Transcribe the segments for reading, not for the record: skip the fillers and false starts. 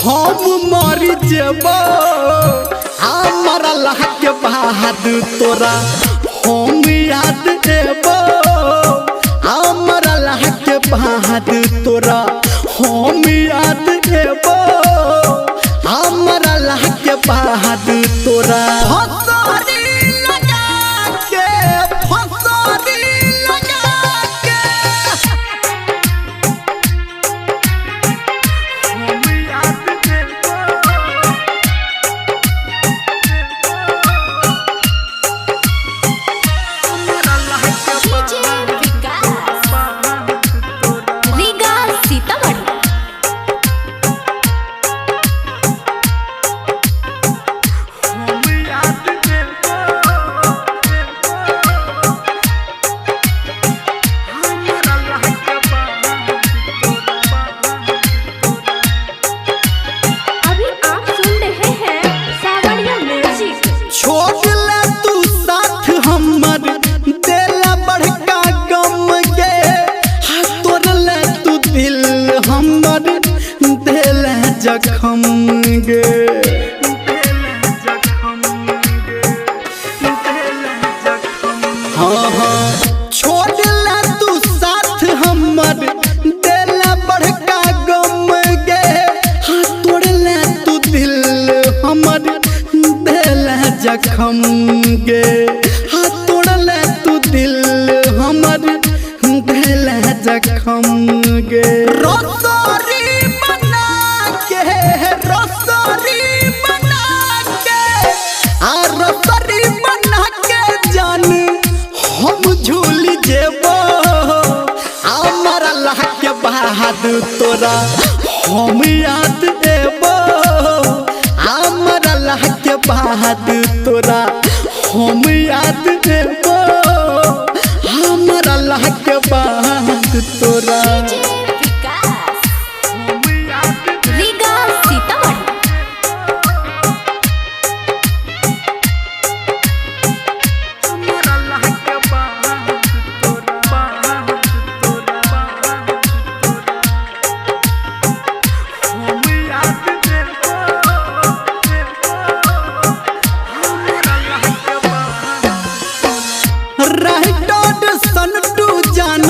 हम मर जेबो हमरा के बाद तोरा हम याद एबो हमरा के बाद तोरा हम याद एबो हमरा के बाद तोरा फसरी लगा के फसरी लगा के हम याद एबो डीजे विकास रीगा सीतामढ़ी। अभी आप सुन रहे हैं सावरिया म्यूजिक। छोड़ ले तू साथ हमर देला बड़का गम के हाथ तोड़ ले तू दिल हमर देला जखम गे हाँ हाँ छोड़ ले तू साथ हमर देला बड़का गम गे हाथ तोड़ ले तू दिल हमर देला जखम गे हाथ तोड़ ले तू दिल हमर देला जखम गे रसोरी बना के रसोरी बना के आ रसोरी बना के जान हम झूल जेबो हमरा के बाद तोरा हम याद एबो हमरा के बाद तोरा हम याद एबो हमरा के बाद तोरा डीजे विकास रीगा सीतामढ़ी। राइटर सन्टू जान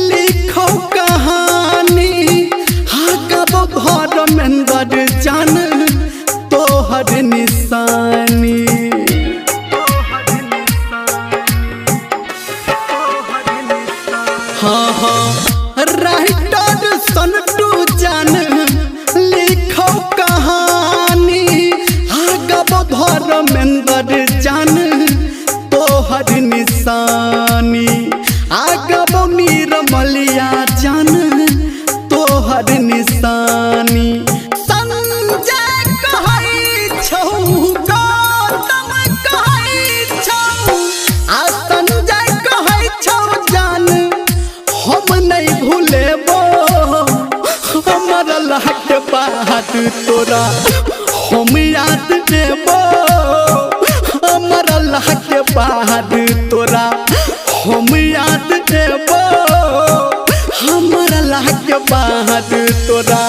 लिखो कहानी हाँ धर्मेंद्र जान तोहर निशानी हाँ हाँ राइटर सन्टू जान लिखो कहानी हाँ धर्मेंद्र जान तोहर निशानी आगब नीरमलिया जान तोहर निशानी संजय कहै छौ गौतम कहै छौ आ संजय कहै छौ जान हम नहीं भूलेबो हमर के बाद तोरा हम याद एबो हमरा के बाद तोरा हम याद एबो हमरा के बाद तोरा।